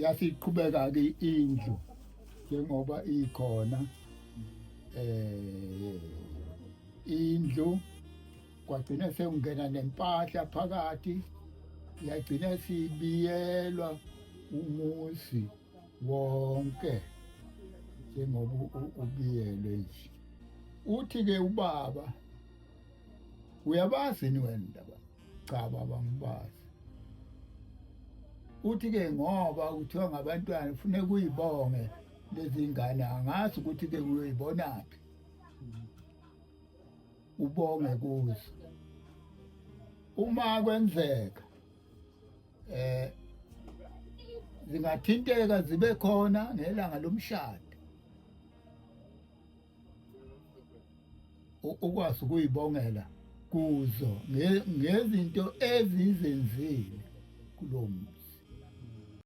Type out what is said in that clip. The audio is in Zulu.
Yasiqhubeka-ke indlu njengoba ikhona eh indlu kwagcina sekungena nempahla phakathi yagcina sibiyelwa umuzi wonke njengoba ubiyelwe nje. Uthi-ke ubaba uyabazi yini wena ndaba? Cha baba ngibazi. Uthi-ke ngoba kuthiwa ngabantwana kufuneka uyibonge lezi ngane, angazi ukuthi-ke uyoyibonaphi ubonge kuzo. Uma kwenzeka eh zingathinteka zibe khona ngelanga lomshado ukwazi ukuyibongela kuzo ngezinto ezizenzile kulo muntu.